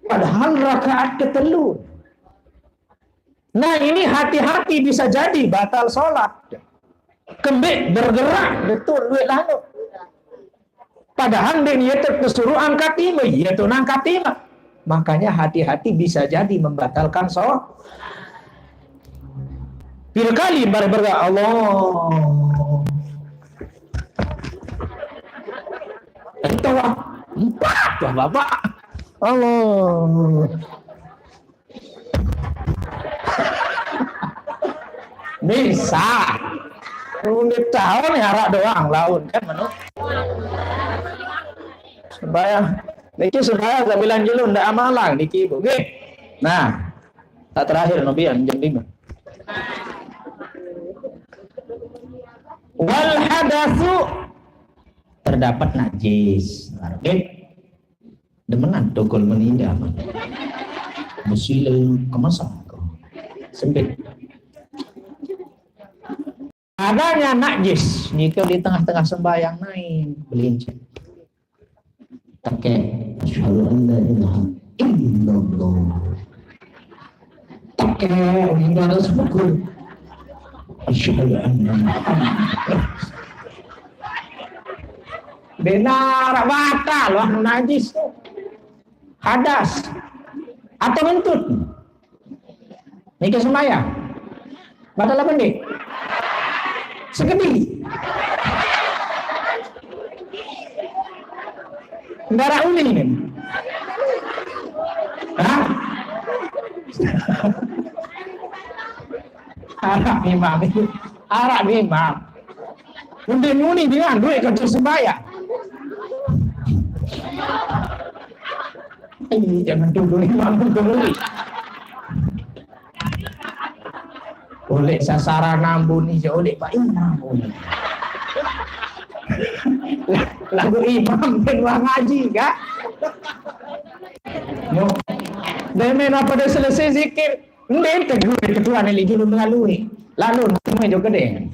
Padahal rakaat ketelu. Nah, ini hati-hati, bisa jadi batal sholat. Kembeq bergerak, betul, duit lalu. Padahal ndeq niat kesuruh angkat imam, iya tu nangkat imam. Makanya hati-hati, bisa jadi membatalkan sholat. Pira kali mbareh bergerak, Allah. Itu, ah. Empat, wah, Bapak. Allah. Bisa. Udah tahu nih, arak doang laun kan, mano. Sembahyang. Niki sembahyang tak bilang julun, ndak amalang niki, Bu. Nggih. Nah, tak terakhir Nabi yang jam lima. Wal hadatsu, terdapat najis. Nggih. Demenan tokol meninjam. Besi le kemasan ko. Sempit. Adanya najis, jika di tengah-tengah sembahyang naik, belincing. Pakai, asyhadu an la ilaha illallah. Pakai, udah ada sepukul. Asyhadu anna Muhammad. Benar, batal, wah, najis tu. Hadas. Atau ngentut. Niki sembahyang. Batal apa nggih? Sekedi. Ndarah uli nih. Hah? Arak memang. Arak memang. Udah muni dengan duit kerja sembahyang. Ini jangan dulu imam dulu. Oleh sasaran ambun ni, oleh Pak Imam. Lagu imam dan wah ngaji, kak? Yo. Demen apa dah selesai zikir? Nde tegur ketua ni lagi belum melalui. Lalu, semua juga deh.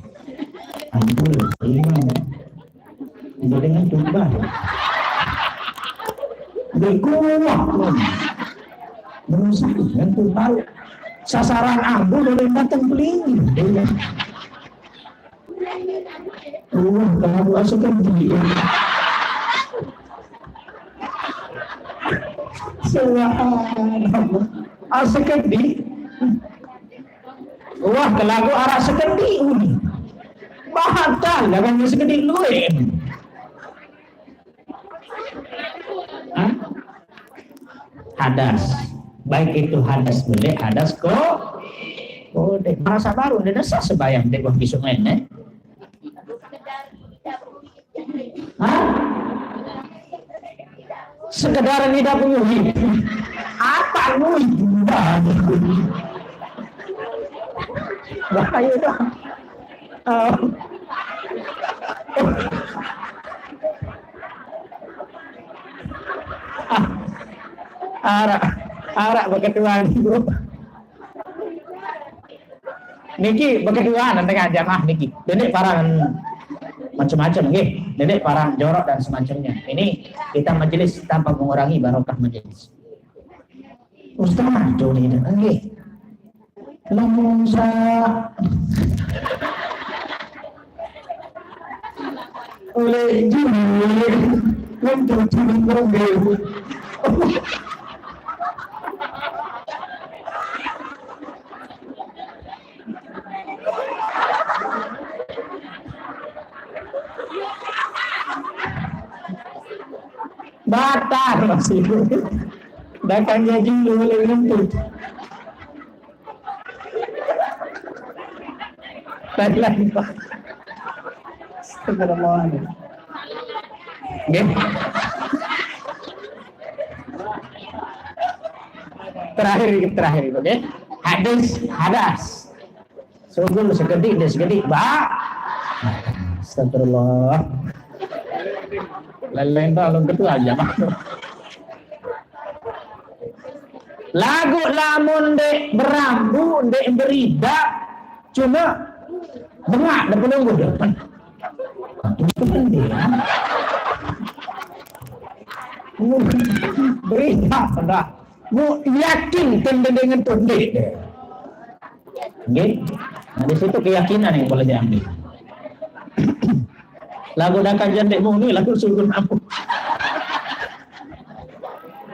Ampun, imam. Dia dengan tumbal. Dia kuat pun. Merusak dengan tumbal. Sasaran ambu dari batang pelinggih. Dia. Wah, kalau aku rasa kan dia. Subhanallah. Asa kan di. Wah, kelagu arah sekedi uni. Batal, jangan sekedi luin. Hah? Hadas. Baik itu hadas beliak, hadas ko. Oh, dek merasa baru, dia dah sah sembahyang, dek wah besok main, eh. Hah? Sekedar lidah penguli. Apa nguli? Bahaya dah. Oh. Arak, arak berketuan, Bu. Niki berkeduaan dengan jamaah niki. Dedek parang macam-macam nggih. Dedek parang jorok dan semacamnya. Ini kita majelis tanpa mengurangi barokah majelis. Ustaz tu ni dah nggih. Lamun sa oleh jin untuk turun mobil. Batal masih. Dah kan jadi boleh ngentut. Thailand, Pak. Astagfirullahaladzim. Nggih. Terakhir, terakhir, oke. Hadis, hadas. Sugul sekedik, dia sekedik, Pak. Astagfirullah. Lain-lain dah, lalu ketua aja, Pak. Lagu lamun dek berambu, dek beridak, cuma bengak dek penunggu dek. Itu penting, ya. Beridak dah. Mu yakin tende dengan tende dek. Nggih. Nah, di situ keyakinan yang boleh diambil. Lagu dah kajian dek muni, lagu sungguh mampu.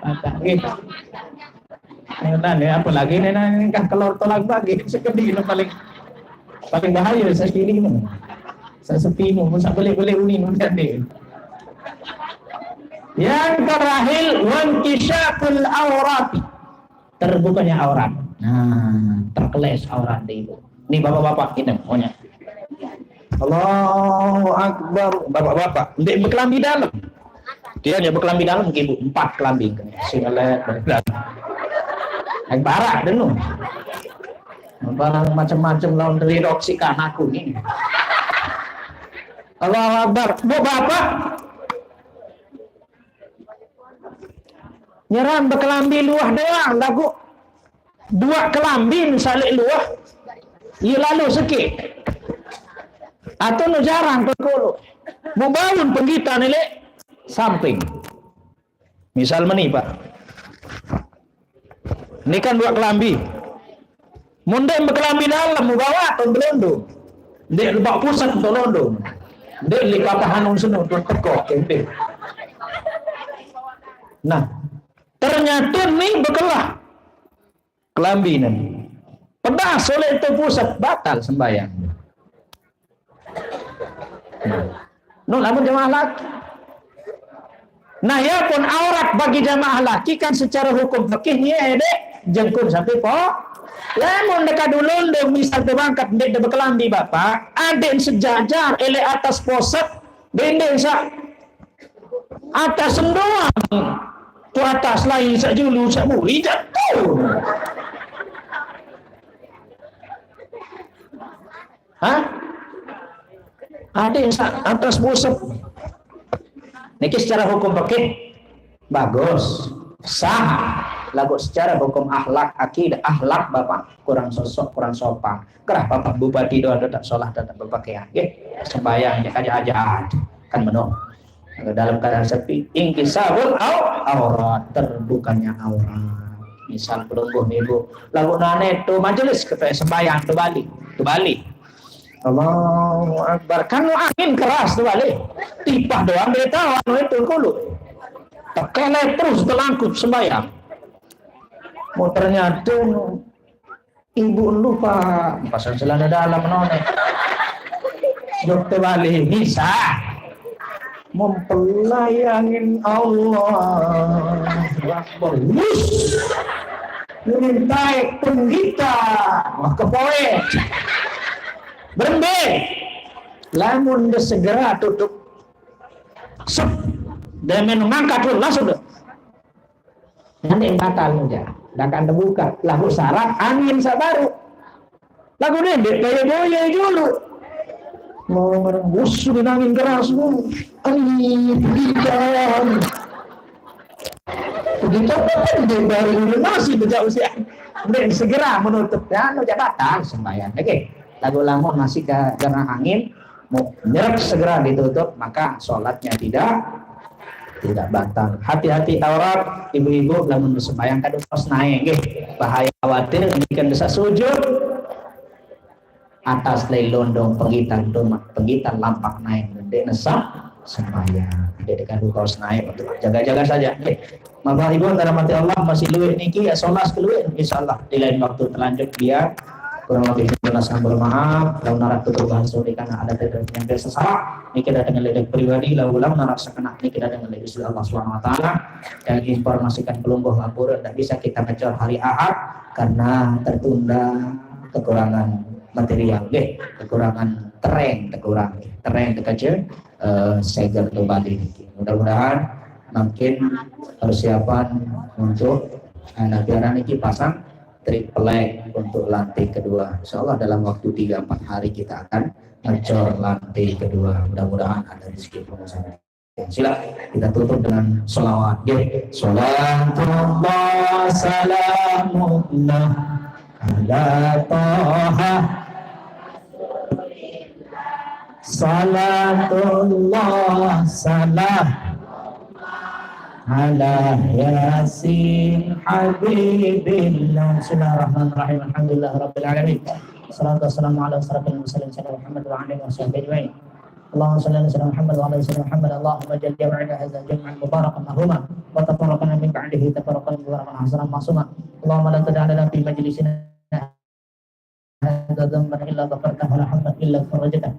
Mantap, nggih. Nah, nah, ni apa lagi ni, nah, ni kan keluar tolak bagi, sekedi ni paling. Paling bahaya saya pilih ni. Saya sepi ni, saya boleh-boleh uni ni tadi. Yang terakhir, wankishaful aurat. Terbukanya aurat. Nah, terkeles aurat dia itu. Ni bapak-bapak kita maunya. Allahu Akbar. Bapak-bapak, ndak berkelambi dalam. Dia hanya berkelambi dalam ke ibu, empat kelambi. Singlet, berkelambi. Yang barak dulu. Barang macam-macam lawan dari rok si kan aku ni. Allahu Akbar. Bu bapak. Nyeram berkelambi luah doang, lagu dua kelambi salik luah. Ia lalu sikit. Atau nu jarang pengkulu. Mubaun penggita ni lek samping. Misal meni, Pak. Ni kan dua kelambi. Mun dek berkelambi dalam, mubawa tu belondong. Dek lebak pusat tu londong. Dek li patah anung senu tu tekok kempe. Nah, ternyata ni bekelah kelambi ni. Pedas oleh tu pusat, batal sembahyang. Nah. Nun, namun jemaah laki. Nah, ya pun aurat bagi jemaah laki kan secara hukum fikih ni eh dek jengkung sampai po. Lamun deka dulun dek misal tu bangkat dek de berkelambi bapak, adik sejajar elek atas poset, dendeng sak atas sendoang. Tu atas lain sak julu sak buri jatuh. Ha? Ada yang sa-, atas pusat. Niki secara hukum fikih bagus, sah. Lagu secara hukum akhlak, akidah, akhlak bapak kurang sosok, kurang sopan. Kerah bapak bupati doa tak salah, tak berpakaian. Nggih, sembahyang aja aja kan menoh. Dalam keadaan sepi, ingkisabul au-, aurat, terbukanya aurat. Misal pelungguh ibu, lagu nane tu majelis kita sembahyang tu balik, tu balik. Allahu Akbar. Kan angin keras tu balik. Tipah doang dia tahu anu itu dulu. Tekele terus telangkup sembahyang. Mau ternyata ibu lupa pasang celana dalam none. Jok terbalik. Bisa. Mempelai angin Allah. Akbar. Wus. Mintai penggita. Wah, kepoe. Berembe. Lamun dia segera tutup. Sep. Dia main ngangkat dulu, langsung dia. Nanti batal aja. Dah kan terbuka. Lagu syarat angin sabaru. Lagu ni, dek kaya boya dulu. Mau orang musuh angin keras. Angin, penggita. Penggita apa kan dia baru dulu masih bejak usia. Dia segera menutup. Ya, no jabatan sembahyang. Oke. Lagu lama masih ke kena angin. Mau nyerap segera ditutup, maka sholatnya tidak, tidak batal. Hati-hati aurat, ibu-ibu, lamun sembahyang kada pas naik, nggih. Bahaya khawatir, bikin bisa sujud. Atas lelondong penggitan tumak, penggitan lampak naik, dek nesak sembahyang. Dek dekat kaos naik, untuk jaga-jaga saja, nggih. Bapak Ibu yang dirahmati Allah, masih luwih niki ya solas keluwih, insyaallah di lain waktu terlanjut dia kurang lebih jelas, mohon maaf. Kalau narak tutur bahasa ini karena ada tidak yang biasa salah, niki datang dari pribadi, lalu lalu narak sekena niki datang dari Gusti Allah Subhanahu wa taala. Dan informasikan pelungguh ngapura tidak bisa kita ngecor hari Ahad karena tertunda kekurangan material, nggih, kekurangan tereng, kekurangan tereng terkecil eh, segel kembali niki. Mudah-mudahan makin persiapan untuk anak piara niki pasang triplek untuk lantai kedua. Insya Allah dalam waktu tiga empat hari kita akan ngecor lantai kedua. Mudah-mudahan ada rezeki pengusaha. Sila kita tutup dengan salawat. Ya. Salatullah salamullah ala taha. Salatullah salam ala Yasin Habibillah. Bismillahirrahmanirrahim. Alhamdulillah Rabbil Alamin. Salatu wassalamu ala asrafil mursalin sayyidina Muhammad wa alihi wa sahbihi ajma'in. Allahumma salli ala sayyidina Muhammad wa ala sayyidina Muhammad. Allahumma jal jam'ana hadza jam'an mubarakan mahuma wa tafarraqana min ba'dihi tafarraqan mubarakan hasanan masuma. Allahumma la tada'na fi majlisina هذا ذنبا إلا غفرته ولا هما إلا فرجته.